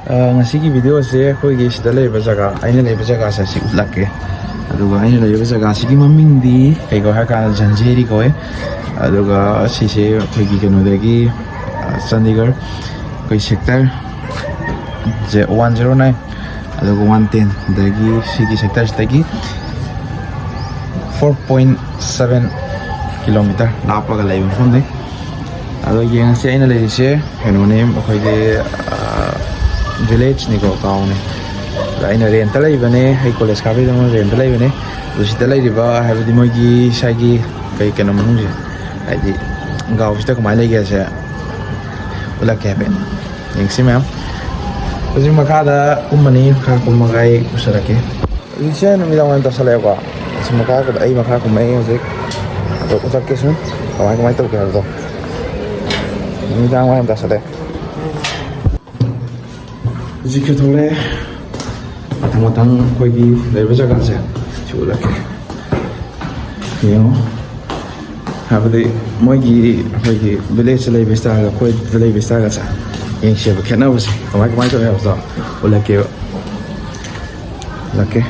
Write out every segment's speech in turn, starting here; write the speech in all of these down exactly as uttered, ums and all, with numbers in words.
ꯑ, ꯉꯁꯤꯒꯤ ꯚꯤꯗꯤꯑꯣꯁꯦ ꯑꯩꯈꯣꯏꯒꯤ ꯁꯤꯗ ꯂꯩꯔꯤꯕ ꯖꯒꯥ, ꯑꯩꯅ ꯂꯩꯕ ꯖꯒꯥꯁꯦ ꯁꯤ ꯎꯠꯂꯛꯀꯦ꯫ ꯑꯗꯨꯒ ꯑꯩꯅ ꯂꯩꯔꯤꯕ ꯖꯒꯥꯁꯤꯒꯤ ꯃꯃꯤꯡꯗꯤ ꯀꯩ ꯀꯧꯋꯦ ꯍꯥꯏ ꯀꯥꯟꯗ ꯖꯟꯖꯦꯔꯤ ꯀꯧꯋꯦ꯫ ꯑꯗꯨꯒ ꯁꯤꯁꯦ ꯑꯩꯈꯣꯏꯒꯤ ꯀꯩꯅꯣꯗꯒꯤ, ꯑ, ꯆꯥꯟꯗꯤꯒꯔ, ꯑꯩꯈꯣꯏ sector J-, one zero nine, ꯑꯗꯨꯒ ꯋꯥꯟ ꯇꯦꯟ, ꯑꯗꯒꯤ ꯁꯤꯒꯤ ꯁꯦꯛꯇꯔꯁꯤꯗꯒꯤ ꯐꯣꯔ ꯄꯣꯏꯟ ꯁꯕꯦꯟ ꯀꯤꯂꯣꯃꯤꯇꯔ ꯂꯥꯞꯄꯒ ꯂꯩꯕ ꯃꯐꯝꯅꯤ꯫ ꯑꯗꯣ ꯌꯦꯡꯉꯁꯤ, ꯑꯩꯅ ꯂꯩꯔꯤꯁꯦ ꯀꯩꯅꯣꯅꯦ, ꯑꯩꯈꯣꯏꯒꯤ, ꯑ, ꯚꯤꯂꯦꯖꯅꯤꯀꯣ, ꯇꯥꯎꯟꯅꯤ꯫ ꯑꯗ ꯑꯩꯅ ꯔꯦꯟꯇ ꯂꯩꯕꯅꯦ, ꯑꯩ ꯀꯣꯂꯦꯖ ꯀꯥꯕꯩꯗꯃꯛ ꯔꯦꯟꯇ ꯂꯩꯕꯅꯦ꯫ ꯑꯗꯣ ꯁꯤꯗ ꯂꯩꯔꯤꯕ ꯍꯥꯏꯕꯗꯤ ꯃꯣꯏꯒꯤ ꯁ꯭ꯋꯥꯏꯒꯤ ꯀꯩ ꯀꯩꯅꯣ ꯃꯅꯨꯡꯁꯦ, ꯍꯥꯏꯗꯤ ꯒꯥꯎꯁꯤꯗ ꯀꯃꯥꯏꯅ ꯂꯩꯒꯦꯁꯦ ꯎꯠꯂꯛꯀꯦ ꯍꯥꯏꯐꯦꯠ꯫ ꯌꯦꯡꯁꯤ ꯃꯌꯥꯝ꯫ ꯍꯧꯖꯤꯛ ꯃꯈꯥꯗ ꯀꯨꯝꯃꯅꯤ, ꯃꯈꯥ ꯀꯨꯝꯃꯒ ꯑꯩ ꯄꯨꯁꯜꯂꯛꯀꯦ꯫ ꯍꯧꯖꯤꯛꯁꯦ ꯅꯨꯃꯤꯗꯥꯡ ꯋꯥꯏꯔꯝ ꯇꯥꯁꯜꯂꯛꯑꯦꯀꯣ꯫ ꯑꯁꯤ ꯃꯈꯥ ꯀꯨꯝ-, ꯑꯩ ꯃꯈꯥ ꯀꯨꯝꯃꯛꯑꯦ ꯍꯧꯖꯤꯛ꯫ ꯑꯗꯣ ꯎꯠꯂꯛꯀꯦ ꯁꯨꯝ ꯀꯃꯥꯏ ꯀꯃꯥꯏꯅ ꯇꯧꯒꯦ ꯍꯥꯏꯕꯗꯣ꯫ ꯅꯨꯃꯤꯗꯥꯡ ꯋꯥꯏꯔꯝ ꯇꯥꯁꯜꯂꯛꯑꯦ꯫ ꯍꯧꯖꯤꯛꯁꯨ ꯊꯣꯛꯂꯛꯑꯦ꯫ ꯃꯊꯪ ꯃꯊꯪ ꯑꯩꯈꯣꯏꯒꯤ ꯂꯩꯕ ꯖꯒꯥꯁꯦ ꯁꯤ ꯎꯠꯂꯛꯀꯦ꯫ ꯌꯦꯡꯉꯣ꯫ ꯍꯥꯏꯕꯗꯤ ꯃꯣꯏꯒꯤ, ꯑꯩꯈꯣꯏꯒꯤ ꯚꯤꯂꯦꯖꯇ ꯂꯩꯕ ꯁ꯭ꯇꯥꯏꯜꯒ ꯑꯩꯈꯣꯏꯗ ꯂꯩꯕ ꯁ꯭ꯇꯥꯏꯜꯒꯁꯦ ꯌꯦꯡꯁꯦꯕ, ꯈꯦꯠꯅꯕꯁꯦ ꯀꯃꯥꯏ ꯀꯃꯥꯏꯅ ꯇꯧꯋꯦ ꯍꯥꯏꯕꯗꯣ ꯎꯠꯂꯛꯀꯦꯕ꯫ ꯎꯠꯂꯛꯀꯦ꯫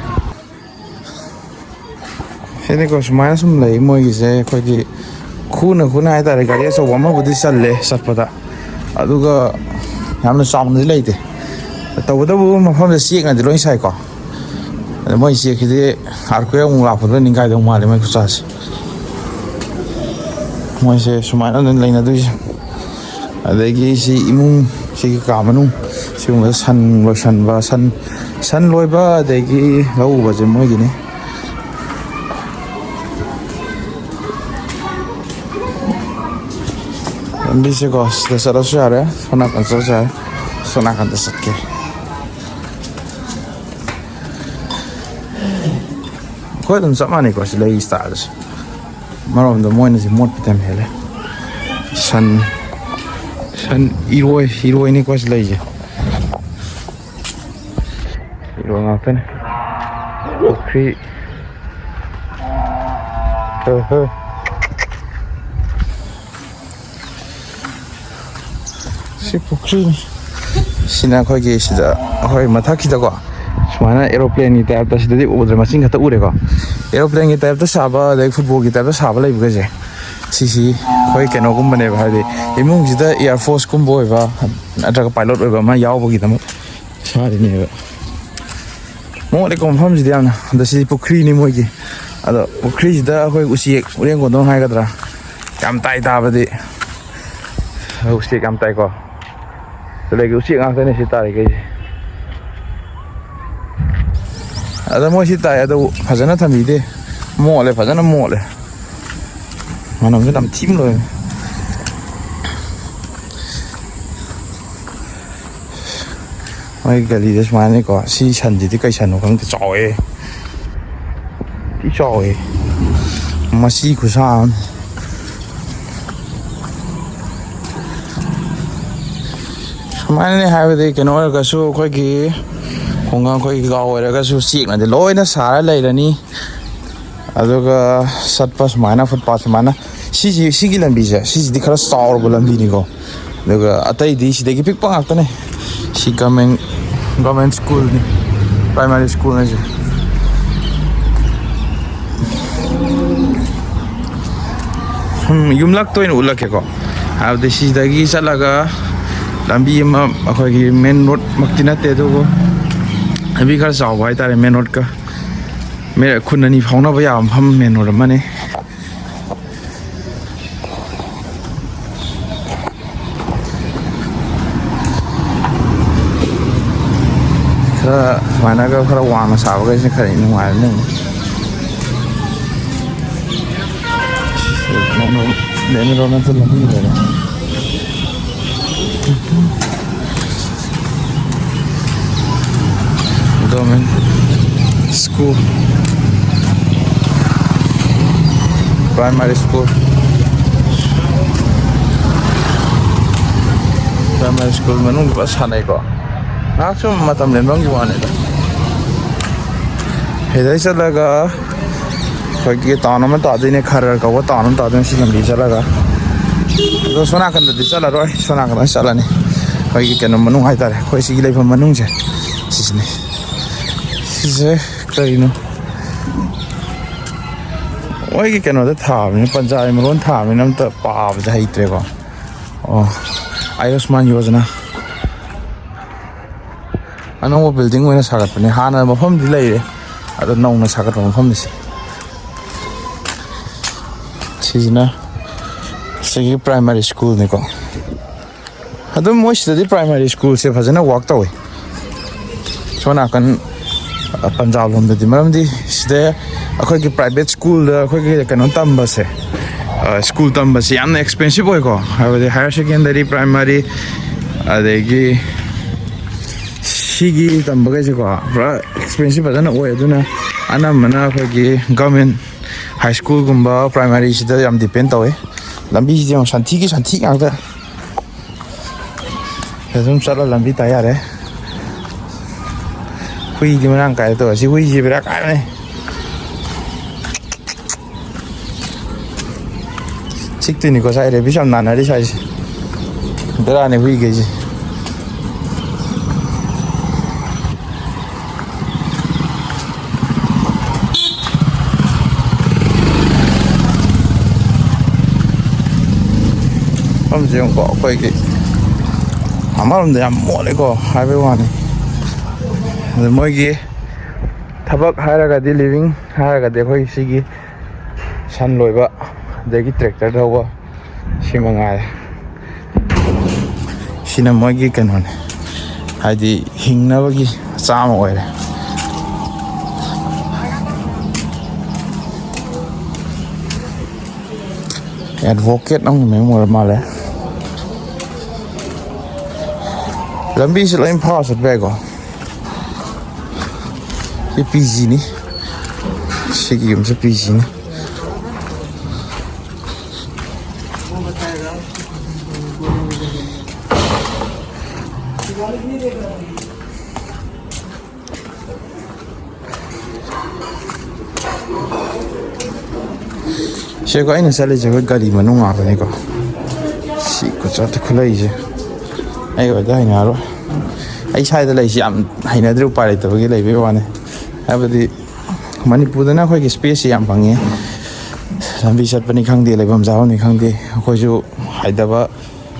ꯁꯤꯅꯤꯀꯣ, ꯁꯨꯃꯥꯏꯅ ꯁꯨꯝ ꯂꯩ ꯃꯣꯏꯒꯤꯁꯦ꯫ ꯑꯩꯈꯣꯏꯒꯤ ꯈꯨꯅ ꯈꯨꯅ ꯍꯥꯏꯇꯥꯔꯦ, ꯒꯥꯔꯤ ꯑꯆꯧꯕ ꯑꯃꯕꯨꯗꯤ ꯆꯜꯂꯦ ꯆꯠꯄꯗ, ꯑꯗꯨꯒ ꯌꯥꯝꯅ ꯆꯥꯎꯅꯗꯤ ꯂꯩꯇꯦ꯫ ꯇꯧꯕꯇꯕꯨ ꯃꯐꯝꯗ ꯆꯦꯛꯅꯗꯤ ꯂꯣꯏ ꯁꯥꯏꯀꯣ꯫ ꯑꯗ ꯃꯣꯏ ꯆꯦꯛꯁꯤꯗꯤ ꯑꯥꯔꯀ꯭ꯋꯦꯛ ꯑꯃꯨꯛ ꯂꯥꯛꯄꯗ ꯅꯤꯡꯈꯥꯏꯗꯧ ꯃꯥꯜꯂꯦ ꯃꯣꯏ ꯈꯨꯠꯁꯥꯁꯦ꯫ ꯃꯣꯏꯁꯦ ꯁꯨꯃꯥꯏꯅ ꯑꯗꯨꯝ ꯂꯩꯅꯗꯣꯏꯁꯦ꯫ ꯑꯗꯒꯤ ꯁꯤ ꯏꯃꯨꯡ, ꯁꯤꯒꯤ ꯀꯥ ꯃꯅꯨꯡ ꯁꯤꯒꯨꯝꯕꯗ ꯁꯟ ꯂꯣꯏꯁꯟꯕ, ꯁꯟ, ꯁꯟ ꯂꯣꯏꯕ ꯑꯗꯒꯤ ꯂꯧ ꯎꯕꯁꯦ ꯃꯣꯏꯒꯤꯅꯤ꯫ ꯂꯝꯕꯤꯁꯦꯀꯣ, ꯁꯤꯗ ꯆꯠꯂꯁꯨ ꯌꯥꯔꯦ, ꯁꯣꯝ ꯅꯥꯀꯟ ꯆꯠꯂꯁꯨ ꯌꯥꯔꯦ꯫ ꯁꯣꯝ ꯅꯥꯀꯟꯗ ꯆꯠꯀꯦ꯫ ꯑꯩꯈꯣꯏ ꯑꯗꯨꯝ ꯆꯞ ꯃꯥꯟꯅꯩꯀꯣ, ꯁꯤ ꯂꯩ ꯁ꯭ꯇꯥꯏꯜꯁꯦ꯫ ꯑꯃꯔꯣꯝꯗ ꯃꯣꯏꯅ ꯁꯤ ꯃꯣꯠꯄꯗꯤ ꯌꯥꯝ ꯍꯦꯜꯂꯦ꯫ ꯁꯟ, ꯁꯟ ꯏꯔꯣꯏ, ꯏꯔꯣꯏꯅꯤꯀꯣ ꯁꯤ ꯂꯩꯁꯦ꯫ ꯏꯔꯣꯏ ꯉꯥꯛꯇꯅꯦ꯫ ꯄꯨꯈ꯭ꯔꯤ꯫ ꯍꯣꯏ, ꯍꯣꯏ꯫ ꯁꯤ ꯄꯨꯈ꯭ꯔꯤꯅꯤ꯫ ꯁꯤꯅ ꯑꯩꯈꯣꯏꯒꯤ ꯁꯤꯗ, ꯑꯩꯈꯣꯏ ꯃꯊꯛꯁꯤꯗꯀꯣ, ꯁꯨꯃꯥꯏꯅ aeroplane ꯒꯤ type ꯇ, ꯁꯤꯗꯗꯤ ꯎꯗ꯭ꯔꯦ, ꯃꯆꯤꯟ ꯈꯛꯇ ꯎꯔꯦꯀꯣ꯫ Aeroplane ꯒꯤ type ꯇ ꯁꯥꯕ, ꯑꯗꯩ football ꯒꯤ type ꯇ ꯁꯥꯕ ꯂꯩꯕꯈꯩꯁꯦ, ꯁꯤꯁꯤ ꯑꯩꯈꯣꯏ ꯀꯩꯅꯣꯒꯨꯝꯕꯅꯦꯕ, ꯍꯥꯏꯗꯤ ꯏꯃꯨꯡꯁꯤꯗ air force ꯀꯨꯝꯕ ꯑꯣꯏꯕ ꯅꯠꯇ꯭ꯔꯒ pilot ꯑꯣꯏꯕ ꯑꯃ ꯌꯥꯎꯕꯒꯤꯗꯃꯛ ꯁꯥꯔꯤꯅꯦꯕ꯫ ꯃꯣꯠꯂꯦꯀꯣ ꯃꯐꯝꯁꯤꯗꯤ ꯌꯥꯝꯅ꯫ ꯑꯗꯣ ꯁꯤꯗꯤ ꯄꯨꯈ꯭ꯔꯤꯅꯤ ꯃꯣꯏꯒꯤ꯫ ꯑꯗꯣ ꯄꯨꯈ꯭ꯔꯤꯁꯤꯗ ꯑꯩꯈꯣꯏ ꯎꯆꯦꯛ, ꯎꯔꯦꯡ ꯀꯣꯟꯗꯣꯡ ꯍꯥꯏꯒꯗ꯭ꯔꯥ, ꯌꯥꯝ ꯇꯥꯏ ꯇꯥꯕꯗꯤ꯫ ꯎꯆꯦꯛ ꯌꯥꯝ ꯇꯥꯏꯀꯣ꯫ ꯁꯤꯗꯒꯤ ꯎꯆꯦꯛ ꯉꯥꯛꯇꯅꯦ ꯁꯤ ꯇꯥꯔꯤꯈꯩꯁꯦ꯫ ꯑꯗ ꯃꯣꯏ ꯁꯤ ꯇꯥꯏ, ꯑꯗꯨ ꯐꯖꯅ ꯊꯝꯕꯤꯗꯦ꯫ ꯃꯣꯠꯂꯦ, ꯐꯖꯅ ꯃꯣꯠꯂꯦ꯫ ꯃꯅꯝꯁꯨ ꯅꯝꯊꯤꯕ ꯂꯣꯏꯔꯦ꯫ ꯃꯣꯏ ꯒꯂꯤꯗ ꯁꯨꯃꯥꯏꯅꯀꯣ, ꯁꯤ ꯁꯟꯁꯤꯗꯤ ꯀꯩ ꯁꯟꯅꯣ ꯈꯪꯗꯦ, ꯆꯥꯎꯋꯦ꯫ ꯊꯤ ꯆꯥꯎꯋꯦ꯫ ꯃꯁꯤ ꯈꯨꯁꯥ ꯑꯃ꯫ ꯁꯨꯃꯥꯏꯅꯅꯦ ꯍꯥꯏꯕꯗꯤ, ꯀꯩꯅꯣ ꯑꯣꯏꯔꯒꯁꯨ, ꯑꯩꯈꯣꯏꯒꯤ ꯈꯨꯡꯒꯪ, ꯑꯩꯈꯣꯏꯒꯤ ꯒꯥꯎ ꯑꯣꯏꯔꯒꯁꯨ ꯆꯦꯛꯅꯗꯤ ꯂꯣꯏꯅ ꯁꯥꯔ ꯂꯩꯔꯅꯤ꯫ ꯑꯗꯨꯒ ꯆꯠꯄ ꯁꯨꯃꯥꯏꯅ, footpath ꯁꯨꯃꯥꯏꯅ, ꯁꯤꯁꯤ, ꯁꯤꯒꯤ ꯂꯝꯕꯤꯁꯦ, ꯁꯤꯁꯤꯗꯤ ꯈꯔ ꯆꯥꯎꯔꯕ ꯂꯝꯕꯤꯅꯤꯀꯣ꯫ ꯑꯗꯨꯒ ꯑꯇꯩꯗꯤ ꯁꯤꯗꯒꯤ ꯄꯤꯛꯄ ꯉꯥꯛꯇꯅꯦ꯫ ꯁꯤ government, government school ꯅꯤ, primary school ꯍꯥꯏꯁꯦ꯫ ꯁꯨꯝ ꯌꯨꯝꯂꯛꯇ ꯑꯣꯏꯅ ꯎꯠꯂꯛꯀꯦꯀꯣ꯫ ꯍꯥꯏꯕꯗꯤ ꯁꯤꯗꯒꯤ ꯆꯠꯂꯒ ꯂꯝꯕꯤ ꯑꯃ, ꯑꯩꯈꯣꯏꯒꯤ main road ꯃꯛꯇꯤ ꯅꯠꯇꯦ, ꯑꯗꯨꯕꯨ ꯂꯝꯕꯤ ꯈꯔ ꯆꯥꯎꯕ ꯍꯥꯏꯇꯥꯔꯦ, main road ꯀ꯫ ꯃꯦ-, ꯈꯨꯟ ꯑꯅꯤ ꯐꯥꯎꯅꯕ ꯌꯥꯕ ꯃꯐꯝ main road ꯑꯃꯅꯤ꯫ ꯈꯔ ꯁꯨꯃꯥꯏꯅꯒ ꯈꯔ ꯋꯥꯡꯅ ꯁꯥꯕꯈꯩꯁꯤꯅ ꯈꯔ ꯅꯨꯡꯉꯥꯏꯔꯅꯤ꯫ ꯂꯦꯟ ꯔꯣꯗ ꯅꯠꯇ ꯂꯝꯕꯤ ꯂꯩꯔꯦ꯫ Government school, primary school, primary school ꯃꯅꯨꯡꯗ ꯐꯖ ꯁꯥꯟꯅꯩꯀꯣ꯫ ꯉꯥꯏꯍꯥꯛ ꯁꯨꯝ ꯃꯇꯝ ꯂꯦꯟꯐꯝꯒꯤ ꯋꯥꯅꯤꯗ꯫ ꯁꯤꯗꯩ ꯆꯠꯂꯒ ꯑꯩꯈꯣꯏꯒꯤ town ꯑꯃ ꯇꯥꯗꯣꯏꯅꯦ, ꯈꯔ ꯀꯧꯕ town ꯑꯃ ꯇꯥꯗꯣꯏꯅꯦ ꯁꯤ ꯂꯝꯕꯤ ꯆꯠꯂꯒ꯫ ꯑꯗꯣ ꯁꯣꯝ ꯅꯥꯀꯟꯗꯗꯤ ꯆꯠꯂꯔꯣꯏ, ꯁꯣꯝ ꯅꯥꯀꯟꯗ ꯆꯠꯂꯅꯤ꯫ ꯑꯩꯈꯣꯏꯒꯤ ꯀꯩꯅꯣ ꯃꯅꯨꯡ ꯍꯥꯏꯇꯥꯔꯦ, ꯑꯩꯈꯣꯏ ꯁꯤꯒꯤ ꯂꯩꯐꯝ ꯃꯅꯨꯡꯁꯦ ꯁꯤꯁꯤꯅꯦ꯫ ꯁꯤꯁꯦ ꯀꯔꯤꯅꯣ? ꯃꯣꯏꯒꯤ ꯀꯩꯅꯣꯗ ꯊꯥꯕꯅꯤꯅ, ꯄꯟꯖꯥꯕꯤ ꯃꯔꯣꯟ ꯊꯥꯕꯅꯤꯅ ꯑꯝꯇ ꯄꯥꯕꯁꯦ ꯍꯩꯇ꯭ꯔꯦꯀꯣ꯫ ꯑꯣ, ꯑꯌꯨꯁꯃꯥꯟ ꯌꯣꯖꯅꯥ꯫ ꯑꯅꯧꯕ ꯕꯤꯜꯗꯤꯡ ꯑꯣꯏꯅ ꯁꯥꯒꯠꯄꯅꯦ꯫ ꯍꯥꯟꯅ ꯃꯐꯝꯗꯤ ꯂꯩꯔꯦ, ꯑꯗꯣ ꯅꯧꯅ ꯁꯥꯒꯠꯄ ꯃꯐꯝꯅꯤꯁꯦ꯫ ꯁꯤꯁꯤꯅ ꯁꯤꯒꯤ ꯄ꯭ꯔꯥꯏꯃꯥꯔꯤ ꯁ꯭ꯀꯨꯜꯅꯤꯀꯣ꯫ ꯑꯗꯨꯝ ꯃꯣꯏ ꯁꯤꯗꯗꯤ ꯄ꯭ꯔꯥꯏꯃꯥꯔꯤ ꯁ꯭ꯀꯨꯜꯁꯦ ꯐꯖꯅ ꯋꯥꯛ ꯇꯧꯋꯤ꯫ ꯁꯣꯝ ꯅꯥꯀꯟ, ꯑ, ꯄꯟꯖꯥꯕ ꯂꯣꯝꯗꯗꯤ, ꯃꯔꯝꯗꯤ ꯁꯤꯗ ꯑꯩꯈꯣꯏꯒꯤ ꯄ꯭ꯔꯥꯏꯚꯦꯠ ꯁ꯭ꯀꯨꯜꯗ ꯑꯩꯈꯣꯏꯒꯤ ꯀꯩꯅꯣ ꯇꯝꯕꯁꯦ, ꯑ, ꯁ꯭ꯀꯨꯜ ꯇꯝꯕꯁꯦ ꯌꯥꯝꯅ ꯑꯦꯛꯁꯄꯦꯟꯁꯤꯞ ꯑꯣꯏꯀꯣ꯫ ꯍꯥꯏꯕꯗꯤ ꯍꯥꯌꯔ ꯁꯦꯀꯦꯟꯗꯔꯤ, ꯄ꯭ꯔꯥꯏꯃꯥꯔꯤ, ꯑꯗꯒꯤ ꯁꯤꯒꯤ ꯇꯝꯕꯈꯩꯁꯦꯀꯣ, ꯄꯨꯔꯥ ꯑꯦꯛꯁꯄꯦꯟꯁꯤꯞ ꯐꯖꯅ ꯑꯣꯏ꯫ ꯑꯗꯨꯅ ꯑꯅꯝꯕꯅ ꯑꯩꯈꯣꯏꯒꯤ ꯒꯚꯔꯟꯃꯦꯟ ꯍꯥꯏ ꯁ꯭ꯀꯨꯜꯒꯨꯝꯕ ꯄ꯭ꯔꯥꯏꯃꯥꯔꯤꯁꯤꯗ ꯌꯥꯝ ꯗꯤꯄꯦꯟ ꯇꯧꯋꯦ꯫ ꯂꯝꯕꯤꯁꯤꯗꯤ ꯌꯥꯝ ꯁꯟꯊꯤꯒꯤ ꯁꯟꯊꯤ ꯉꯥꯛꯇ꯫ ꯁꯤꯗ ꯁꯨꯝ ꯆꯠꯂ ꯂꯝꯕꯤ ꯇꯥ ꯌꯥꯔꯦ꯫ ꯍꯨꯏꯗꯤ ꯃꯔꯥꯡ ꯀꯥꯏꯔꯦ ꯇꯧꯔꯦ꯫ ꯁꯤ ꯍꯨꯏꯁꯤ ꯕꯦꯔꯥ ꯀꯥꯏꯕꯅꯦ꯫ ꯆꯤꯛꯇꯣꯏꯅꯤꯀꯣ ꯁ꯭ꯋꯥꯏ ꯔꯦꯕꯤꯁ ꯌꯥꯝ ꯅꯥꯟꯅꯔꯤ ꯁ꯭ꯋꯥꯏꯁꯦ꯫ ꯕꯦꯔꯥꯅꯤ ꯍꯨꯏꯈꯩꯁꯦ꯫ ꯃꯐꯝꯁꯦ ꯌꯦꯡꯉꯨꯀꯣ, ꯑꯩꯈꯣꯏꯒꯤ ꯑꯃꯔꯣꯝꯗ ꯌꯥꯝ ꯃꯣꯠꯂꯦꯀꯣ ꯍꯥꯏꯕꯩ ꯋꯥꯅꯤ꯫ ꯑꯗꯨ ꯃꯣꯏꯒꯤ ꯊꯕꯛ ꯍꯥꯏꯔꯒꯗꯤ, ꯂꯤꯚꯤꯡ ꯍꯥꯏꯔꯒꯗꯤ ꯑꯩꯈꯣꯏ ꯁꯤꯒꯤ ꯁꯟ ꯂꯣꯏꯕ, ꯑꯗꯒꯤ ꯇ꯭ꯔꯦꯛꯇꯔ ꯊꯧꯕ, ꯁꯤ ꯃꯉꯥꯏꯔꯦ꯫ ꯁꯤꯅ ꯃꯣꯏꯒꯤ ꯀꯩꯅꯣꯅꯦ, ꯍꯥꯏꯗꯤ ꯍꯤꯡꯅꯕꯒꯤ ꯃꯆꯥ ꯑꯃ ꯑꯣꯏꯔꯦ꯫ ꯑꯦꯗꯚꯣꯀꯦꯠ ꯑꯃꯒꯤ ꯃꯌꯨꯝ ꯑꯣꯏꯔ ꯃꯥꯜꯂꯦ꯫ ꯂꯝꯕꯤꯁꯤ ꯂꯣꯏ ꯐꯥꯎꯔ ꯆꯠꯄ ꯌꯥꯏꯀꯣ꯫ ꯁꯤ ꯄꯤ ꯖꯤꯅꯤ꯫ ꯁꯤꯒꯤ ꯌꯨꯝꯁꯦ ꯄꯤ ꯖꯤꯅꯤ꯫ ꯁꯤꯀꯣ ꯑꯩꯅ ꯆꯠꯂꯤꯁꯦ ꯑꯩꯈꯣꯏ ꯒꯥꯔꯤ ꯃꯅꯨꯡ ꯉꯥꯛꯇꯅꯤꯀꯣ꯫ ꯁꯤ ꯀꯣꯏꯆꯠꯇ ꯈꯨꯠꯂꯩꯁꯦ꯫ ꯑꯩ ꯑꯣꯏꯗ ꯍꯩꯅꯔꯣꯏ꯫ ꯑꯩ ꯁ꯭ꯋꯥꯏꯗ ꯂꯩꯁꯤ ꯌꯥꯝ ꯍꯩꯅꯗ꯭ꯔꯦ, ꯎꯄꯥꯏ ꯂꯩꯇꯕꯒꯤ ꯂꯩꯕꯒꯤ ꯋꯥꯅꯤ꯫ ꯍꯥꯏꯕꯗꯤ ꯃꯅꯤꯄꯨꯔꯗꯅ ꯑꯩꯈꯣꯏꯒꯤ ꯏꯁꯄꯦꯁꯁꯤ ꯌꯥꯝ ꯐꯪꯉꯤ꯫ ꯂꯝꯕꯤ ꯆꯠꯄꯅꯤ ꯈꯪꯗꯦ, ꯂꯩꯐꯝ ꯆꯥꯐꯝꯅꯤ ꯈꯪꯗꯦ꯫ ꯑꯩꯈꯣꯏꯁꯨ ꯍꯩꯇꯕ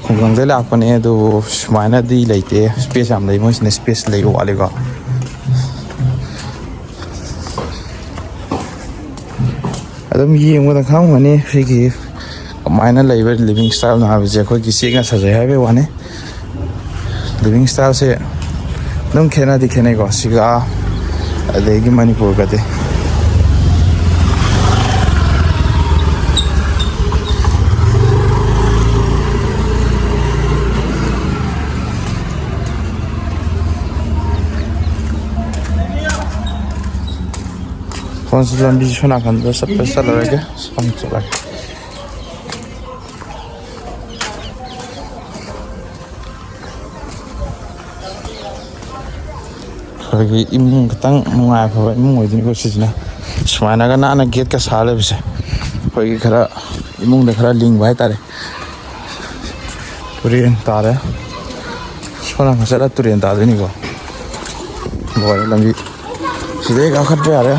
ꯈꯨꯡꯒꯪꯗꯩ ꯂꯥꯛꯄꯅꯦ, ꯑꯗꯨꯕꯨ ꯁꯨꯃꯥꯏꯅꯗꯤ ꯂꯩꯇꯦ꯫ ꯏꯁꯄꯦꯁ ꯌꯥꯝ ꯂꯩ, ꯃꯣꯏꯁꯤꯅ ꯏꯁꯄꯦꯁ ꯂꯩꯕ ꯋꯥꯠꯂꯤꯀꯣ꯫ ꯑꯗꯨꯝ ꯌꯦꯡꯕꯗ ꯈꯪꯉꯝꯒꯅꯤ ꯁꯤꯒꯤ ꯀꯃꯥꯏꯅ ꯂꯩꯕ ꯂꯤꯕꯤꯡ ꯏꯁꯇꯥꯏꯜꯅꯣ ꯍꯥꯏꯕꯁꯦ꯫ ꯑꯩꯈꯣꯏꯒꯤ ꯆꯦꯛꯅ ꯁꯥꯖꯩ ꯍꯥꯏꯕꯒꯤ ꯋꯥꯅꯤ꯫ ꯂꯤꯕꯤꯡ ꯏꯁꯇꯥꯏꯜꯁꯦ ꯑꯗꯨꯝ ꯈꯦꯠꯅꯗꯤ ꯈꯦꯠꯅꯩꯀꯣ, ꯁꯤꯒ ꯑꯗꯒꯤ ꯃꯅꯤꯄꯨꯔꯒꯗꯤ꯫ ꯐꯣꯟꯁꯤ ꯂꯝꯕꯤ ꯁꯣꯝ ꯅꯥꯀꯟꯗ ꯆꯠꯄ ꯆꯠꯂꯔꯣꯏꯒꯦ, ꯁꯣꯝ ꯆꯠꯂꯒꯦ꯫ ꯑꯩꯈꯣꯏꯒꯤ ꯏꯃꯨꯡ ꯈꯤꯇꯪ ꯅꯨꯡꯉꯥꯏ ꯐꯕ ꯏꯃꯨꯡ ꯑꯣꯏꯗꯣꯏꯅꯤꯀꯣ ꯁꯤꯁꯤꯅ꯫ ꯁꯨꯃꯥꯏꯅꯒ ꯅꯥꯟꯅ ꯒꯦꯠꯀ ꯁꯥ ꯂꯩꯕꯁꯦ, ꯑꯩꯈꯣꯏꯒꯤ ꯈꯔ ꯏꯃꯨꯡꯗ ꯈꯔ ꯂꯤꯡꯕ ꯍꯥꯏꯇꯥꯔꯦ꯫ ꯇꯨꯔꯦꯟ ꯇꯥꯔꯦ꯫ ꯁꯣꯝ ꯅꯥꯀꯟ ꯆꯠꯂ ꯇꯨꯔꯦꯟ ꯇꯥꯗꯣꯏꯅꯤꯀꯣ꯫ ꯂꯣꯏꯔꯦ ꯂꯝꯕꯤ꯫ ꯁꯤꯗꯩ ꯀꯥꯈꯠꯄ ꯌꯥꯔꯦ꯫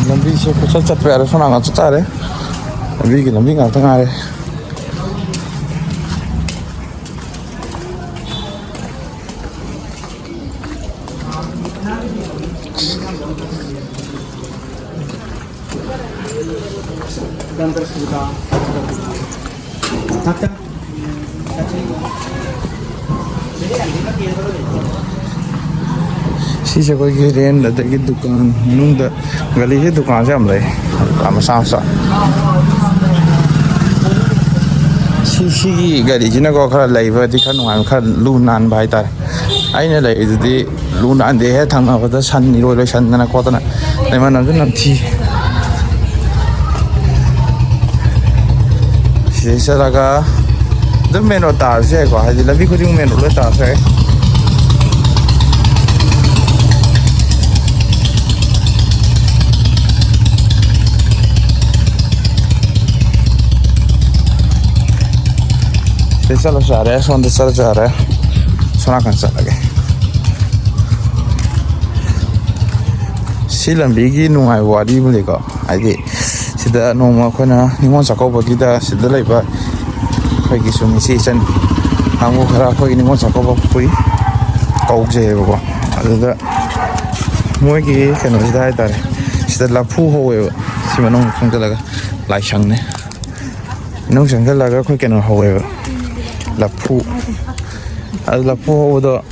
ꯂꯝꯕꯤꯁꯦ ꯀꯣꯏꯆꯠ ꯆꯠꯄ ꯌꯥꯔꯦ꯫ ꯁꯣꯝ ꯅꯥꯀꯟ ꯆꯠ ꯇꯥꯔꯦ꯫ ꯂꯝꯕꯤꯒꯤ ꯂꯝꯕꯤ ꯉꯥꯛꯇ ꯉꯥꯏꯔꯦ꯫ ꯁꯤꯁꯦ ꯑꯩꯈꯣꯏꯒꯤ ꯔꯦꯟ, ꯑꯗꯒꯤ ꯗꯨꯀꯥꯟ ꯃꯅꯨꯡꯗ ꯒꯂꯤꯁꯦ ꯗꯨꯀꯥꯟꯁꯦ ꯌꯥꯝ ꯂꯩ, ꯗꯨꯀꯥꯟ ꯃꯆꯥ ꯃꯆꯥ꯫ ꯁꯤ, ꯁꯤꯒꯤ ꯒꯥꯔꯤꯁꯤꯅꯀꯣ ꯈꯔ ꯂꯩꯕꯗꯤ ꯈꯔ ꯅꯨꯡꯉꯥꯏꯕ, ꯈꯔ ꯂꯨ ꯅꯥꯟꯕ ꯍꯥꯏꯇꯥꯔꯦ꯫ ꯑꯩꯅ ꯂꯩꯔꯤꯗꯨꯗꯤ ꯂꯨ ꯅꯥꯟꯗꯦ, ꯍꯦꯛ ꯊꯪꯅꯕꯗ ꯁꯟ ꯏꯔꯣꯏ ꯂꯣꯏꯁꯟꯗꯅ ꯈꯣꯠꯇꯅ ꯂꯩꯃꯟꯗꯅ ꯅꯝꯊꯤ꯫ ꯁꯤꯗꯩ ꯆꯠꯂꯒ ꯑꯗꯨꯝ ꯃꯦꯟ ꯔꯣꯗ ꯇꯥꯔꯁꯨ ꯌꯥꯏꯀꯣ, ꯍꯥꯏꯗꯤ ꯂꯝꯕꯤ ꯈꯨꯗꯤꯡ ꯃꯦꯟ ꯔꯣꯗ ꯂꯣꯏ ꯇꯥꯔꯁꯨ ꯌꯥꯏ꯫ ꯁꯤ ꯆꯠꯂꯁꯨ ꯌꯥꯔꯦ, ꯁꯣꯝꯗ ꯆꯠꯂꯁꯨ ꯌꯥꯔꯦ, ꯁꯣꯝ ꯅꯥꯀꯟ ꯆꯠꯂꯒꯦ꯫ ꯁꯤ ꯂꯝꯕꯤꯒꯤ ꯅꯨꯡꯉꯥꯏꯕ ꯋꯥꯔꯤ ꯑꯃ ꯂꯩꯀꯣ, ꯍꯥꯏꯗꯤ ꯁꯤꯗ ꯅꯣꯡꯃ ꯑꯩꯈꯣꯏꯅ ꯅꯤꯉꯣꯜ ꯆꯥꯛꯀꯧꯕꯒꯤꯗ ꯁꯤꯗ ꯂꯩꯕ ꯑꯩꯈꯣꯏꯒꯤ ꯁꯨꯝ ꯏꯆꯦ ꯏꯆꯟ ꯀꯥꯡꯕꯨ ꯈꯔ ꯑꯩꯈꯣꯏꯒꯤ ꯅꯤꯉꯣꯜ ꯆꯥꯛꯀꯧꯕ ꯄꯨꯏ ꯀꯧꯖꯩꯌꯦꯕꯀꯣ꯫ ꯑꯗꯨꯗ ꯃꯣꯏꯒꯤ ꯀꯩꯅꯣꯁꯤꯗ ꯍꯥꯏꯇꯥꯔꯦ, ꯁꯤꯗ ꯂꯐꯨ ꯍꯧꯋꯦꯕ꯫ ꯁꯤ ꯃꯅꯨꯡ ꯆꯪꯁꯤꯜꯂꯒ ꯂꯥꯏꯁꯪꯅꯦ꯫ ꯃꯅꯨꯡ ꯆꯪꯁꯤꯜꯂꯒ ꯑꯩꯈꯣꯏ ꯀꯩꯅꯣ ꯍꯧꯋꯦꯕ, ꯂꯐꯨ꯫ ꯑꯗꯨ ꯂꯐꯨ ꯍꯧꯕꯗꯣ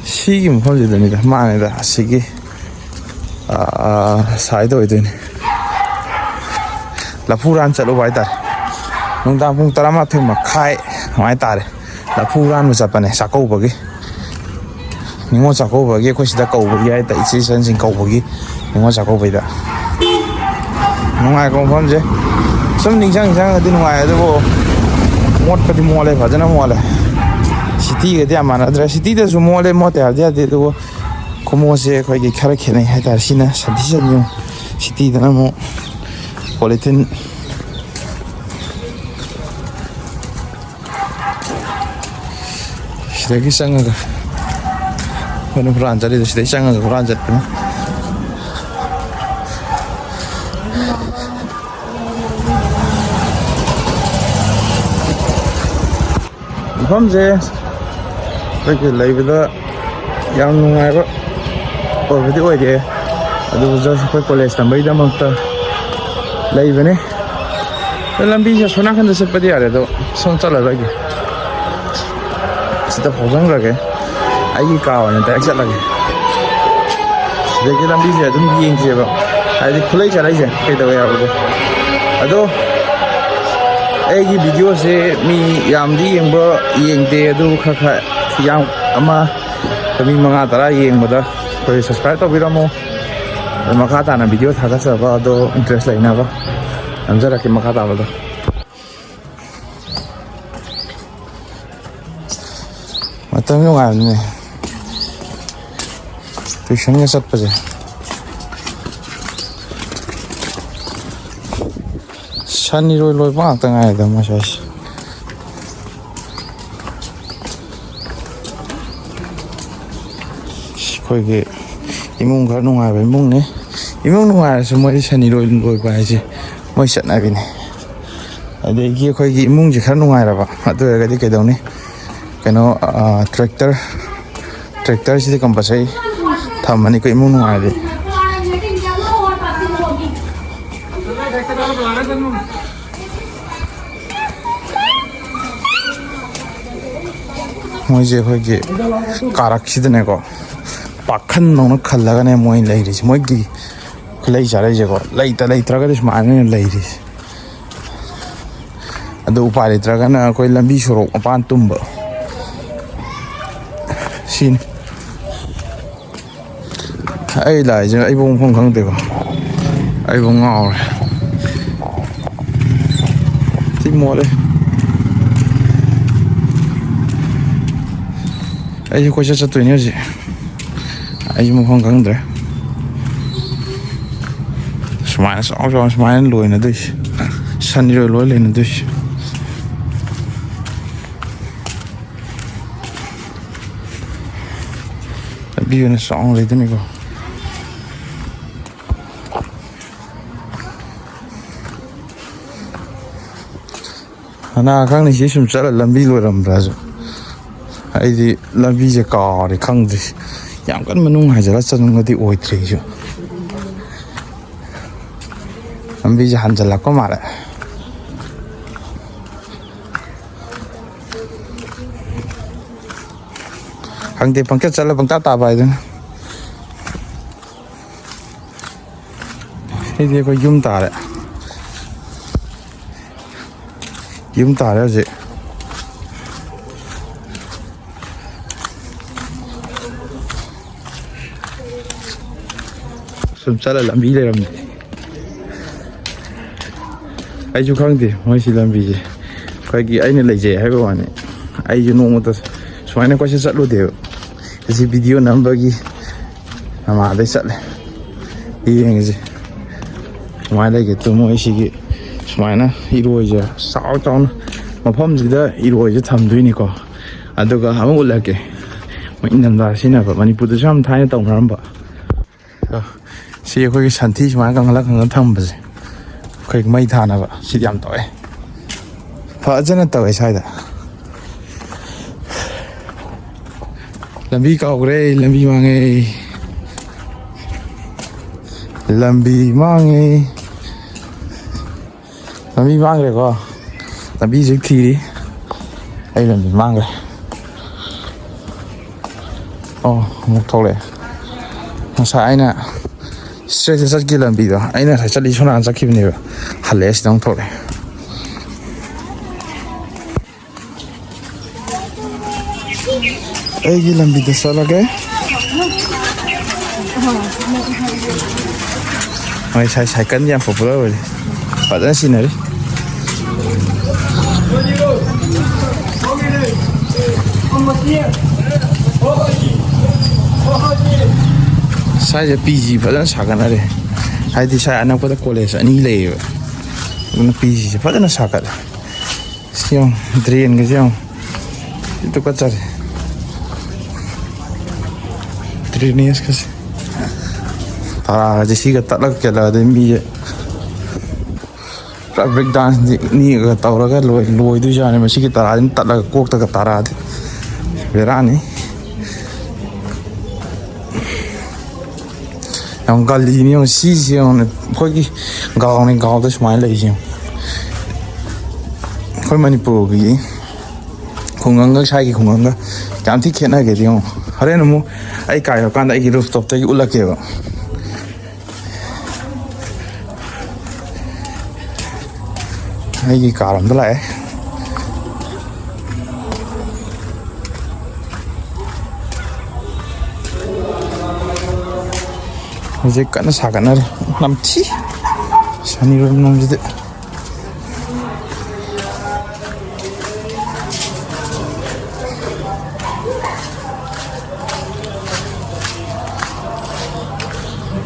ꯁꯤꯒꯤ ꯃꯐꯝꯁꯤꯗꯅꯤꯗ, ꯃꯥꯅꯤꯗ, ꯑꯁꯤꯒꯤ, ꯑꯥ, ꯁꯥꯏꯗ ꯑꯣꯏꯗꯣꯏꯅꯤ꯫ ꯂꯐꯨ ꯍꯨꯔꯥꯟ ꯆꯠꯂꯨꯕ ꯍꯥꯏꯇꯥꯔꯦ꯫ ꯅꯨꯡꯗꯥꯡ ꯄꯨꯡ ꯇꯔꯥꯃꯥꯊꯣꯏ ꯃꯈꯥꯏ ꯑꯗꯨꯃꯥꯏꯅ ꯇꯥꯔꯦ꯫ ꯂꯐꯨ ꯍꯨꯔꯥꯟꯕ ꯆꯠꯄꯅꯦ ꯆꯥꯛꯀꯧꯕꯒꯤ꯫ ꯅꯤꯉꯣꯜ ꯆꯥꯛꯀꯧꯕꯒꯤ ꯑꯩꯈꯣꯏ ꯁꯤꯗ ꯀꯧꯕꯒꯤ ꯍꯥꯏꯇꯥꯔꯦ, ꯏꯆꯦ ꯏꯆꯟꯁꯤꯡ ꯀꯧꯕꯒꯤ ꯅꯤꯉꯣꯜ ꯆꯥꯛꯀꯧꯕꯩꯗ꯫ ꯅꯨꯡꯉꯥꯏꯀꯣ ꯃꯐꯝꯁꯦ꯫ ꯁꯨꯝ ꯅꯤꯡꯁꯤꯡ ꯅꯤꯡꯁꯤꯡꯉꯒꯗꯤ ꯅꯨꯡꯉꯥꯏ, ꯑꯗꯨꯕꯨ ꯃꯣꯠꯄꯗꯤ ꯃꯣꯠꯂꯦ, ꯐꯖꯅ ꯃꯣꯠꯂꯦ꯫ ꯁꯤꯇꯤꯒꯗꯤ ꯌꯥꯝ ꯃꯥꯟꯅꯗ꯭ꯔꯦ꯫ ꯁꯤꯇꯤꯗꯁꯨ ꯃꯣꯠꯂꯦ, ꯃꯣꯠꯇꯦ ꯍꯥꯏꯕꯗꯤ ꯌꯥꯗꯦ, ꯑꯗꯨꯕꯨ ꯈꯨꯃꯣꯠꯁꯦ ꯑꯩꯈꯣꯏꯒꯤ ꯈꯔ ꯈꯦꯠꯅꯩ ꯍꯥꯏꯇꯥꯔꯦ꯫ ꯁꯤꯅ ꯁꯟꯊꯤ ꯁꯟꯌꯨꯡ, ꯁꯤꯇꯤꯗꯅ ꯑꯃꯨꯛ ꯄꯣꯂꯤꯊꯤꯟ꯫ ꯁꯤꯗꯒꯤ ꯆꯪꯉꯒ ꯑꯩꯈꯣꯏꯅ ꯍꯨꯔꯥꯟ ꯆꯠꯂꯤꯗꯣ, ꯁꯤꯗꯩ ꯆꯪꯉꯒ ꯍꯨꯔꯥꯟ ꯆꯠꯄꯅꯤ꯫ ꯃꯐꯝꯁꯦ ꯑꯩꯈꯣꯏꯒꯤ ꯂꯩꯕꯗ ꯌꯥꯝ ꯅꯨꯡꯉꯥꯏꯕ ꯑꯣꯏꯕꯗꯤ ꯑꯣꯏꯗꯦ, ꯑꯗꯨꯕꯨ just ꯑꯩꯈꯣꯏ ꯀꯣꯂꯦꯖ ꯇꯝꯕꯒꯤꯗꯃꯛꯇ ꯂꯩꯕꯅꯤ꯫ ꯑꯗꯣ ꯂꯝꯕꯤꯁꯦ ꯑꯁꯣꯝ ꯅꯥꯀꯟꯗ ꯆꯠꯄꯗꯤ ꯌꯥꯔꯦ, ꯑꯗꯣ ꯁꯣꯝ ꯆꯠꯂꯔꯣꯏꯒꯦ, ꯁꯤꯗ ꯐꯥꯎꯖꯟꯈ꯭ꯔꯒꯦ꯫ ꯑꯩꯒꯤ ꯀꯥ ꯑꯣꯏꯅ direct ꯆꯠꯂꯒꯦ꯫ ꯁꯤꯗꯒꯤ ꯂꯝꯕꯤꯁꯦ ꯑꯗꯨꯝ ꯌꯦꯡꯁꯦꯕ, ꯍꯥꯏꯗꯤ ꯈꯨꯠꯂꯩ ꯆꯥꯂꯩꯁꯦ ꯀꯩꯗꯧꯋꯦ ꯍꯥꯏꯕꯗꯣ꯫ ꯑꯗꯣ ꯑꯩꯒꯤ ꯚꯤꯗꯤꯑꯣꯁꯦ ꯃꯤ ꯌꯥꯝꯗꯤ ꯌꯦꯡꯕ ꯌꯦꯡꯗꯦ, ꯑꯗꯨ ꯈꯔ ꯈꯔ ꯌꯥꯝ ꯑꯃ ꯃꯤ ꯃꯉꯥ ꯇꯔꯥ ꯌꯦꯡꯕꯗ ꯑꯩꯈꯣꯏ subscribe ꯇꯧꯕꯤꯔꯝꯃꯣ꯫ ꯑꯗꯣ ꯃꯈꯥ ꯇꯥꯅ ꯚꯤꯗꯤꯑꯣ ꯊꯥꯒꯠꯆꯕ ꯑꯗꯣ interest ꯂꯩꯅꯕ ꯅꯝꯖꯔꯛꯀꯦ ꯃꯈꯥ ꯇꯥꯕꯗꯣ꯫ ꯃꯇꯝ ꯅꯨꯡꯉꯥꯏꯕꯅꯦ tuitionꯒ ꯆꯠꯄꯁꯦ꯫ ꯁꯟ ꯏꯔꯣꯏ ꯂꯣꯏꯕ ꯉꯥꯛꯇ ꯉꯥꯏꯔꯦꯗ ꯃꯣꯏ ꯁ꯭ꯋꯥꯏꯁꯦ꯫ ꯑꯩꯈꯣꯏꯒꯤ ꯏꯃꯨꯡ ꯈꯔ ꯅꯨꯡꯉꯥꯏꯕ ꯏꯃꯨꯡꯅꯤ꯫ ꯏꯃꯨꯡ ꯅꯨꯡꯉꯥꯏꯔꯁꯨ ꯃꯣꯏꯗꯤ ꯁꯟ ꯏꯔꯣꯏ ꯂꯣꯏꯕ ꯍꯥꯏꯁꯦ ꯃꯣꯏ ꯆꯠꯅꯕꯤꯅꯤ꯫ ꯑꯗꯒꯤ ꯑꯩꯈꯣꯏꯒꯤ ꯏꯃꯨꯡꯁꯦ ꯈꯔ ꯅꯨꯡꯉꯥꯏꯔꯕ, ꯑꯗꯨ ꯑꯣꯏꯔꯒꯗꯤ ꯀꯩꯗꯧꯅꯤ? ꯀꯩꯅꯣ, ꯇ꯭ꯔꯦꯛꯇꯔ, ꯇ꯭ꯔꯦꯛꯇꯔꯁꯤꯗꯤ ꯀꯝꯄꯜꯁꯔꯤ ꯊꯝꯃꯅꯤꯀꯣ, ꯏꯃꯨꯡ ꯅꯨꯡꯉꯥꯏꯔꯗꯤ꯫ ꯃꯣꯏꯁꯦ ꯑꯩꯈꯣꯏꯒꯤ ꯀꯥꯔꯛꯁꯤꯗꯅꯦꯀꯣ, ꯄꯥꯈꯟꯗꯧꯅ ꯈꯜꯂꯒꯅꯦ ꯃꯣꯏ ꯂꯩꯔꯤꯁꯦ꯫ ꯃꯣꯏꯒꯤ ꯈꯨꯂꯩ ꯆꯥꯔꯛꯏꯁꯦꯀꯣ, ꯂꯩꯇ ꯂꯩꯇ꯭ꯔꯒꯗꯤ ꯁꯨꯃꯥꯏꯅ ꯑꯣꯏꯅ ꯂꯩꯔꯤꯁꯦ꯫ ꯑꯗꯨ ꯎꯄꯥꯏ ꯂꯩꯇ꯭ꯔꯒꯅ ꯑꯩꯈꯣꯏ ꯂꯝꯕꯤ ꯁꯣꯔꯣꯛ ꯃꯄꯥꯟ ꯇꯨꯝꯕ, ꯁꯤꯅꯤ꯫ ꯑꯩ ꯂꯥꯛꯏꯁꯦ ꯑꯩꯕꯨ ꯃꯐꯝ ꯈꯪꯗꯦꯀꯣ, ꯑꯩꯕꯨ ꯉꯥꯎꯔꯦ꯫ ꯊꯤ ꯃꯣꯠꯂꯦ꯫ ꯑꯩꯁꯦ ꯀꯣꯏꯆꯠ ꯆꯠꯇꯣꯏꯅꯦ ꯍꯧꯖꯤꯛ꯫ ꯑꯩꯁꯨ ꯃꯐꯝ ꯈꯪꯗ꯭ꯔꯦ꯫ ꯁꯨꯃꯥꯏꯅ ꯆꯥꯎ ꯆꯥꯎꯅ ꯁꯨꯃꯥꯏꯅ ꯂꯣꯏꯅꯗꯣꯏꯁꯦ, ꯁꯟ ꯏꯔꯣꯏ ꯂꯣꯏ ꯂꯩꯅꯗꯣꯏꯁꯦ꯫ ꯂꯝꯕꯤ ꯑꯣꯏꯅ ꯆꯥꯎꯅ ꯂꯩꯗꯣꯏꯅꯤꯀꯣ꯫ ꯀꯅꯥ ꯈꯪꯅꯤ ꯁꯤ ꯁꯨꯝ ꯆꯠꯂ ꯂꯝꯕꯤ ꯂꯣꯏꯔꯝꯕ꯭ꯔꯥꯁꯨ꯫ ꯑꯩꯗꯤ ꯂꯝꯕꯤꯁꯦ ꯀꯥꯎꯔꯦ, ꯈꯪꯗ꯭ꯔꯤ꯫ ꯌꯥꯝ ꯀꯟꯅ ꯃꯅꯨꯡ ꯍꯥꯏꯖꯔ ꯆꯠꯅꯤꯡꯕꯗꯤ ꯑꯣꯏꯗ꯭ꯔꯦ ꯑꯩꯁꯨ꯫ ꯂꯝꯕꯤꯁꯦ ꯍꯟꯖꯜꯂꯛꯄ ꯃꯥꯜꯂꯦ꯫ ꯈꯪꯗꯦ, ꯄꯪꯆꯠ ꯆꯠꯂ ꯄꯪꯇꯥ ꯇꯥꯕ ꯍꯥꯏꯗꯨꯅꯤ꯫ ꯁꯤꯗꯤ ꯑꯩꯈꯣꯏ ꯌꯨꯝ ꯇꯥꯔꯦ꯫ ꯌꯨꯝ ꯇꯥꯔꯦ ꯍꯧꯖꯤꯛ꯫ ꯁꯨꯝ ꯆꯠꯂ ꯂꯝꯕꯤ ꯂꯩꯔꯝꯗꯦ꯫ ꯑꯩꯁꯨ ꯈꯪꯗꯦ ꯃꯣꯏꯁꯤ ꯂꯝꯕꯤꯁꯦ꯫ ꯑꯩꯈꯣꯏꯒꯤ ꯑꯩꯅ ꯂꯩꯖꯩ ꯍꯥꯏꯕ ꯋꯥꯅꯤ꯫ ꯑꯩꯁꯨ ꯅꯣꯡꯃꯇ ꯁꯨꯃꯥꯏꯅ ꯀꯣꯏꯆꯠ ꯆꯠꯂꯨꯗꯦꯕ꯫ ꯑꯁꯤ ꯚꯤꯗꯤꯑꯣ ꯅꯝꯕꯒꯤ ꯅꯃꯥꯗꯩ ꯆꯠꯂꯦ꯫ ꯌꯦꯡꯉꯁꯤ ꯀꯃꯥꯏꯅ ꯂꯩꯒꯦ꯫ ꯇꯨ ꯃꯣꯏ ꯁꯤꯒꯤ ꯁꯨꯃꯥꯏꯅ ꯏꯔꯣꯏꯁꯦ ꯆꯥꯎ ꯆꯥꯎꯅ ꯃꯐꯝꯁꯤꯗ ꯏꯔꯣꯏꯁꯦ ꯊꯝꯗꯣꯏꯅꯤꯀꯣ꯫ ꯑꯗꯨꯒ ꯑꯃ ꯎꯠꯂꯛꯀꯦ꯫ ꯃꯣꯏ ꯏꯪꯊꯝꯊꯥ ꯁꯤꯖꯤꯟꯅꯕ, ꯃꯅꯤꯄꯨꯔꯗꯁꯨ ꯌꯥꯝ ꯊꯥꯏꯅ ꯇꯧꯅꯔꯝꯕ꯫ ꯑꯗꯣ ꯁꯤ ꯑꯩꯈꯣꯏꯒꯤ ꯁꯟꯊꯤ ꯁꯨꯃꯥꯏꯅ ꯀꯪꯍꯜꯂ ꯀꯪꯍꯜꯂ ꯊꯝꯕꯁꯦ, ꯑꯩꯈꯣꯏ ꯃꯩ ꯊꯥꯅꯕ꯫ ꯁꯤꯗꯤ ꯌꯥꯝ ꯇꯧꯋꯦ꯫ ꯐꯖꯅ ꯇꯧꯋꯦ ꯁ꯭ꯋꯥꯏꯗ꯫ ꯂꯝꯕꯤ ꯀꯥꯎꯈ꯭ꯔꯦ, ꯂꯝꯕꯤ ꯃꯥꯡꯉꯦ, ꯂꯝꯕꯤ ꯃꯥꯡꯉꯦ꯫ ꯂꯝꯕꯤ ꯃꯥꯡꯈ꯭ꯔꯦꯀꯣ꯫ ꯂꯝꯕꯤ ꯍꯧꯖꯤꯛ ꯊꯤꯔꯤ꯫ ꯑꯩ ꯂꯝꯕꯤ ꯃꯥꯡꯈ꯭ꯔꯦ꯫ ꯑꯣ, ꯑꯃꯨꯛ ꯊꯣꯛꯂꯛꯑꯦ꯫ ꯉꯁꯥꯏ ꯑꯩꯅ straight ꯆꯠꯈꯤ ꯂꯝꯕꯤꯗꯣ, ꯑꯩꯅ ꯉꯁꯥꯏ ꯆꯠꯂꯤ ꯁꯣꯝ ꯅꯥꯀꯟ ꯆꯠꯈꯤꯕꯅꯦꯕ꯫ ꯍꯜꯂꯛꯑꯦ, ꯁꯤꯗ ꯑꯃꯨꯛ ꯊꯣꯛꯂꯛꯑꯦ꯫ ꯑꯩꯒꯤ ꯂꯝꯕꯤꯗ ꯆꯠꯂꯒꯦ꯫ ꯃꯣꯏ ꯁꯥꯏ ꯁꯥꯏꯀꯜ ꯌꯥꯝ popular ꯑꯣꯏꯔꯤ꯫ ꯐꯖꯅ ꯁꯤꯟꯅꯔꯤ꯫ ꯁ꯭ꯋꯥꯏꯁꯦ ꯄꯤ ꯖꯤ ꯐꯖꯅ ꯁꯥꯒꯠꯅꯔꯦ꯫ ꯍꯥꯏꯗꯤ ꯁ꯭ꯋꯥꯏ ꯑꯅꯛꯄꯗ ꯀꯣꯂꯦꯖ ꯑꯅꯤ ꯂꯩꯌꯦꯕ꯫ ꯑꯗꯨꯅ ꯄꯤ ꯖꯤꯁꯦ ꯐꯖꯅ ꯁꯥꯒꯠꯂꯦ꯫ ꯁꯤ ꯌꯦꯡꯉꯨ, drainꯒꯁꯦ ꯌꯦꯡꯉꯨ꯫ ꯁꯤ ꯇꯨꯀꯠꯆꯔꯦ꯫ Drainageꯀꯁꯦ꯫ ꯇꯔꯥꯒꯁꯦ ꯁꯤꯒ ꯇꯠꯂꯒ ꯀꯦꯜꯂꯛꯑꯗꯤ ꯃꯤꯁꯦ ꯄꯨꯔꯥ break danceꯅꯤ꯫ ꯏꯅꯦꯒ ꯇꯧꯔꯒ ꯂꯣꯏ-, ꯂꯣꯏꯗꯣꯏꯖꯥꯠꯅꯤ꯫ ꯃꯁꯤꯒꯤ ꯇꯔꯥꯁꯤꯅ ꯇꯠꯂꯒ ꯀꯣꯛꯇꯒ ꯇꯥꯔꯛꯑꯗꯤ ꯕꯦꯔꯥꯅꯤ꯫ ꯌꯥꯝ ꯒꯜꯂꯤꯅꯤ ꯌꯦꯡꯉꯨ, ꯁꯤꯁꯦ ꯌꯦꯡꯉꯨꯅꯦ, ꯑꯩꯈꯣꯏꯒꯤ ꯒꯥꯎꯅꯤ, ꯒꯥꯎꯗ ꯁꯨꯃꯥꯏꯅ ꯂꯩꯔꯤꯁꯦ ꯌꯦꯡꯉꯨ꯫ ꯑꯩꯈꯣꯏ ꯃꯅꯤꯄꯨꯔꯒꯤ ꯈꯨꯡꯒꯪꯒ ꯁ꯭ꯋꯥꯏꯒꯤ ꯈꯨꯡꯒꯪꯒ ꯀꯌꯥꯝ ꯊꯤ ꯈꯦꯠꯅꯒꯦꯗꯤ ꯌꯦꯡꯉꯨ꯫ ꯍꯣꯔꯦꯟ ꯑꯃꯨꯛ ꯑꯩ ꯀꯥ ꯌꯧꯔꯀꯥꯟꯗ ꯑꯩꯒꯤ roofstopꯇꯒꯤ ꯎꯠꯂꯛꯀꯦꯕ꯫ ꯑꯩꯒꯤ ꯀꯥꯔ ꯑꯝꯗ ꯂꯥꯛꯑꯦ꯫ ꯍꯧꯖꯤꯛ ꯀꯟꯅ ꯁꯥꯒꯠꯅꯔꯤ꯫ ꯅꯝꯊꯤ꯫ ꯁꯅꯤꯔꯣꯏ ꯃꯅꯝꯁꯤꯗꯤ꯫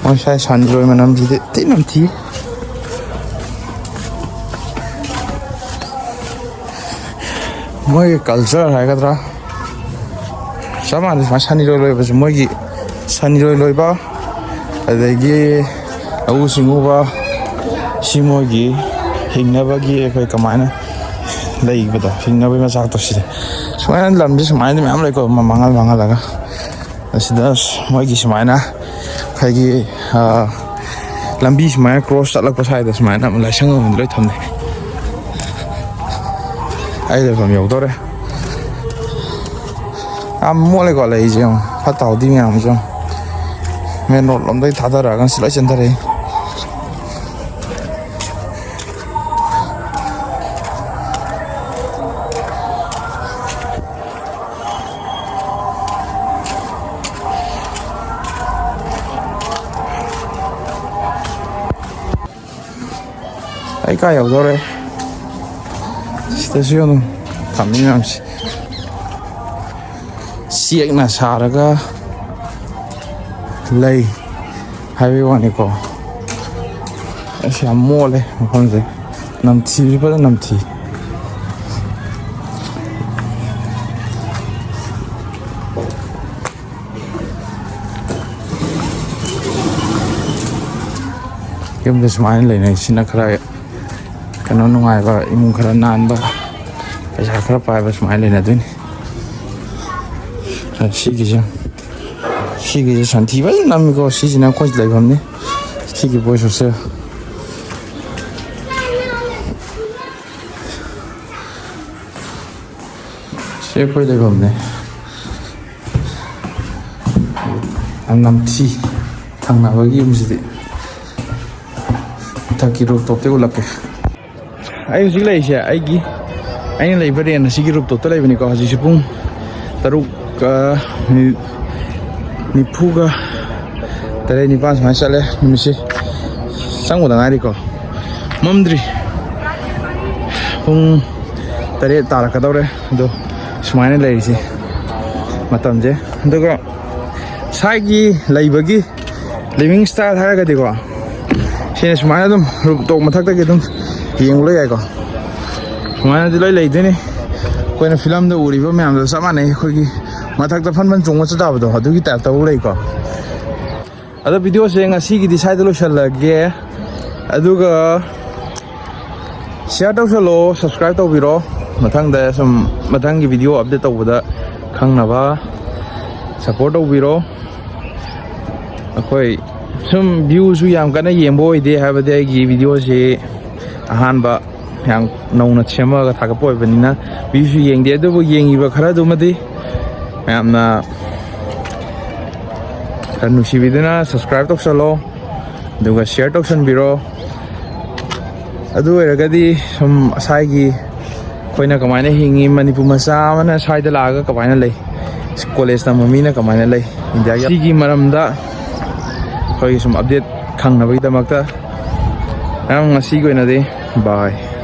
ꯃꯣꯏ ꯁ꯭ꯋꯥꯏ ꯁꯟꯗ꯭ꯔꯣꯏ ꯃꯅꯝꯁꯤꯗꯤ ꯊꯤ ꯅꯝꯊꯤ꯫ ꯃꯣꯏꯒꯤ culture ꯍꯥꯏꯒꯗ꯭ꯔꯥ, ꯆꯞ ꯃꯥꯟꯅꯩ꯫ ꯁꯨꯃꯥꯏꯅ ꯁꯟ ꯏꯔꯣꯏ ꯂꯣꯏꯕꯁꯦ, ꯃꯣꯏꯒꯤ ꯁꯟ ꯏꯔꯣꯏ ꯂꯣꯏꯕ, ꯑꯗꯒꯤ ꯂꯧꯎ ꯁꯤꯡꯎꯕ, ꯁꯤ ꯃꯣꯏꯒꯤ ꯍꯤꯡꯅꯕꯒꯤ ꯑꯩꯈꯣꯏ ꯀꯃꯥꯏꯅ ꯂꯩꯕꯗꯣ, ꯍꯤꯡꯅꯕꯒꯤ ꯃꯆꯥꯛꯇꯣ ꯁꯤꯗ꯫ ꯁꯨꯃꯥꯏꯅ ꯂꯝꯁꯦ ꯁꯨꯃꯥꯏꯅ ꯃꯌꯥꯝ ꯂꯩꯀꯣ, ꯃ-, ꯃꯥꯡꯍꯜ ꯃꯥꯡꯍꯜꯂꯒ꯫ ꯑꯁꯤꯗ ꯃꯣꯏꯒꯤ ꯁꯨꯃꯥꯏꯅ ꯑꯩꯈꯣꯏꯒꯤ, ꯑ, ꯂꯝꯕꯤ ꯁꯨꯃꯥꯏꯅ ꯀ꯭ꯔꯣꯁ ꯆꯠꯂꯛꯄ ꯁ꯭ꯋꯥꯏꯗ ꯁꯨꯃꯥꯏꯅ ꯑꯃ ꯂꯥꯏꯁꯪ ꯑꯃꯗꯤ ꯂꯣꯏ ꯊꯝꯅꯩ꯫ ꯑꯩ ꯂꯩꯐꯝ ꯌꯧꯗꯧꯔꯦ꯫ ꯌꯥꯝ ꯃꯣꯠꯂꯦꯀꯣ ꯂꯩꯁꯦ ꯌꯦꯡꯉꯣ, ꯐꯠꯇ ꯍꯥꯎꯗꯤ ꯃꯌꯥꯝꯁꯦ ꯌꯦꯡꯉꯣ꯫ ꯃꯦꯟ ꯔꯣꯗ ꯂꯣꯝꯗꯒꯤ ꯊꯥꯗꯔꯛꯑꯒ ꯁꯤ ꯂꯣꯏ ꯆꯦꯟꯊꯔꯛꯏ꯫ ꯑꯩ ꯀꯥ ꯌꯧꯗꯧꯔꯦ꯫ ꯁꯤꯗꯁꯨ ꯌꯦꯡꯉꯨ, ꯊꯝꯃꯤ ꯃꯌꯥꯝꯁꯦ꯫ ꯆꯦꯛꯅ ꯁꯥꯔꯒ ꯂꯩ ꯍꯥꯏꯕꯒꯤ ꯋꯥꯅꯤꯀꯣ꯫ ꯑꯁ, ꯌꯥꯝ ꯃꯣꯠꯂꯦ ꯃꯐꯝꯁꯦ꯫ ꯅꯝꯊꯤꯕꯁꯤ ꯐꯖꯅ ꯅꯝꯊꯤ꯫ ꯌꯨꯝꯗ ꯁꯨꯃꯥꯏꯅ ꯂꯩꯅꯩꯁꯤꯅ ꯈꯔ ꯀꯩꯅꯣ ꯅꯨꯡꯉꯥꯏꯕ, ꯏꯃꯨꯡ ꯈꯔ ꯅꯥꯟꯕ, ꯄꯩꯁꯥ ꯈꯔ ꯄꯥꯏꯕ ꯁꯨꯃꯥꯏꯅ ꯂꯩꯅꯗꯣꯏꯅꯤ꯫ ꯑ, ꯁꯤꯒꯤꯁꯦ, ꯁꯤꯒꯤꯁꯦ ꯁꯟꯊꯤ ꯐꯖꯅ ꯅꯝꯃꯤꯀꯣ꯫ ꯁꯤꯁꯤꯅ ꯑꯩꯈꯣꯏ ꯂꯩꯐꯝꯅꯤ꯫ ꯁꯤꯒꯤ ꯕꯣꯏꯁ ꯍꯣꯁꯇꯦꯜ꯫ ꯁꯤ ꯑꯩꯈꯣꯏ ꯂꯩꯐꯝꯅꯦ꯫ ꯌꯥꯝ ꯅꯝꯊꯤ ꯊꯪꯅꯕꯒꯤ ꯌꯨꯝꯁꯤꯗꯤ꯫ ꯃꯊꯛꯀꯤ ꯔꯨꯐ ꯇꯣꯞꯇꯤ ꯎꯠꯂꯛꯀꯦ꯫ ꯑꯩ ꯍꯧꯖꯤꯛ ꯂꯩꯔꯤꯁꯦ ꯑꯩꯒꯤ, ꯑꯩꯅ ꯂꯩꯕ ꯔꯦꯟ ꯑꯁꯤꯒꯤ ꯔꯨꯐ ꯇꯣꯞꯇ ꯂꯩꯕꯅꯤꯀꯣ꯫ ꯍꯧꯖꯤꯛꯁꯦ ꯄꯨꯡ ꯇꯔꯨꯛ, ꯑ, ꯃꯤꯅꯤꯠ ꯅꯤꯐꯨꯒ ꯇꯔꯦꯠ ꯅꯤꯄꯥꯜ ꯁꯨꯃꯥꯏꯅ ꯆꯠꯂꯦ꯫ ꯅꯨꯃꯤꯠꯁꯦ ꯆꯪꯕꯗ ꯉꯥꯏꯔꯤꯀꯣ, ꯃꯝꯗ꯭ꯔꯤ꯫ ꯄꯨꯡ ꯇꯔꯦꯠ ꯇꯥꯔꯛꯀꯗꯧꯔꯦ꯫ ꯑꯗꯣ ꯁꯨꯃꯥꯏꯅ ꯂꯩꯔꯤꯁꯦ ꯃꯇꯝꯁꯦ꯫ ꯑꯗꯨꯒ ꯁ꯭ꯋꯥꯏꯒꯤ ꯂꯩꯕꯒꯤ ꯂꯤꯕꯤꯡ ꯁ꯭ꯇꯥꯏꯜ ꯍꯥꯏꯔꯒꯗꯤꯀꯣ, ꯁꯤꯅ ꯁꯨꯃꯥꯏꯅ ꯑꯗꯨꯝ ꯔꯨꯐ ꯇꯣꯞ ꯃꯊꯛꯇꯒꯤ ꯑꯗꯨꯝ ꯌꯦꯡꯕ ꯂꯣꯏ ꯌꯥꯏꯀꯣ꯫ ꯁꯨꯃꯥꯏꯅꯗꯤ ꯂꯣꯏ ꯂꯩꯗꯣꯏꯅꯤ꯫ ꯑꯩꯈꯣꯏꯅ ꯐꯤꯂꯝꯗ ꯎꯔꯤꯕ ꯃꯌꯥꯝꯗꯣ ꯆꯞ ꯃꯥꯟꯅꯩ꯫ ꯑꯩꯈꯣꯏꯒꯤ ꯃꯊꯛꯇ ꯐꯟ ꯐꯟ ꯆꯣꯡꯉ ꯆꯠ ꯇꯥꯕꯗꯣ, ꯑꯗꯨꯒꯤ ꯇꯥꯏꯞꯇꯕꯨ ꯂꯩꯀꯣ꯫ ꯑꯗꯣ ꯚꯤꯗꯤꯑꯣꯁꯦ ꯉꯁꯤꯒꯤꯗꯤ ꯁ꯭ꯋꯥꯏꯗ ꯂꯣꯏꯁꯤꯜꯂꯒꯦ꯫ ꯑꯗꯨꯒ share ꯇꯧꯁꯜꯂꯣ, subscribe ꯇꯧꯕꯤꯔꯣ꯫ ꯃꯊꯪꯗ ꯁꯨꯝ, ꯃꯊꯪꯒꯤ ꯚꯤꯗꯤꯑꯣ update ꯇꯧꯕꯗ ꯈꯪꯅꯕ support ꯇꯧꯕꯤꯔꯣ꯫ ꯑꯩꯈꯣꯏ ꯁꯨꯝ viewꯁꯨ ꯌꯥꯝ ꯀꯟꯅ ꯌꯦꯡꯕ ꯑꯣꯏꯗꯦ, ꯍꯥꯏꯕꯗꯤ ꯑꯩꯒꯤ ꯚꯤꯗꯤꯑꯣꯁꯤ ꯑꯍꯥꯟꯕ ꯌꯥꯝ ꯅꯧꯅ ꯁꯦꯝꯃꯒ ꯊꯥꯒꯠꯄ ꯑꯣꯏꯕꯅꯤꯅ viewꯁꯨ ꯌꯦꯡꯗꯦ꯫ ꯑꯗꯨꯕꯨ ꯌꯦꯡꯉꯤꯕ ꯈꯔꯗꯨꯃꯗꯤ ꯃꯌꯥꯝꯅ ꯈꯔ ꯅꯨꯡꯁꯤꯕꯤꯗꯨꯅ subscribe ꯇꯧꯁꯜꯂꯣ, ꯑꯗꯨꯒ share ꯇꯧꯁꯟꯕꯤꯔꯣ꯫ ꯑꯗꯨ ꯑꯣꯏꯔꯒꯗꯤ ꯁꯨꯝ ꯉꯁꯥꯏꯒꯤ ꯑꯩꯈꯣꯏꯅ ꯀꯃꯥꯏꯅ ꯍꯤꯡꯉꯤ, ꯃꯅꯤꯄꯨꯔ ꯃꯆꯥ ꯑꯃꯅ ꯁ꯭ꯋꯥꯏꯗ ꯂꯥꯛꯑꯒ ꯀꯃꯥꯏꯅ ꯂꯩ, ꯀꯣꯂꯦꯖ ꯇꯝꯕ ꯃꯤꯅ ꯀꯃꯥꯏꯅ ꯂꯩ, ꯏꯟꯗꯤꯌꯥꯒꯤ, ꯁꯤꯒꯤ ꯃꯔꯝꯗ ꯑꯩꯈꯣꯏ ꯁꯨꯝ update ꯈꯪꯅꯕꯒꯤꯗꯃꯛꯇ꯫ ꯃꯌꯥꯝ, ꯉꯁꯤꯒꯤ ꯑꯣꯏꯅꯗꯤ bye꯫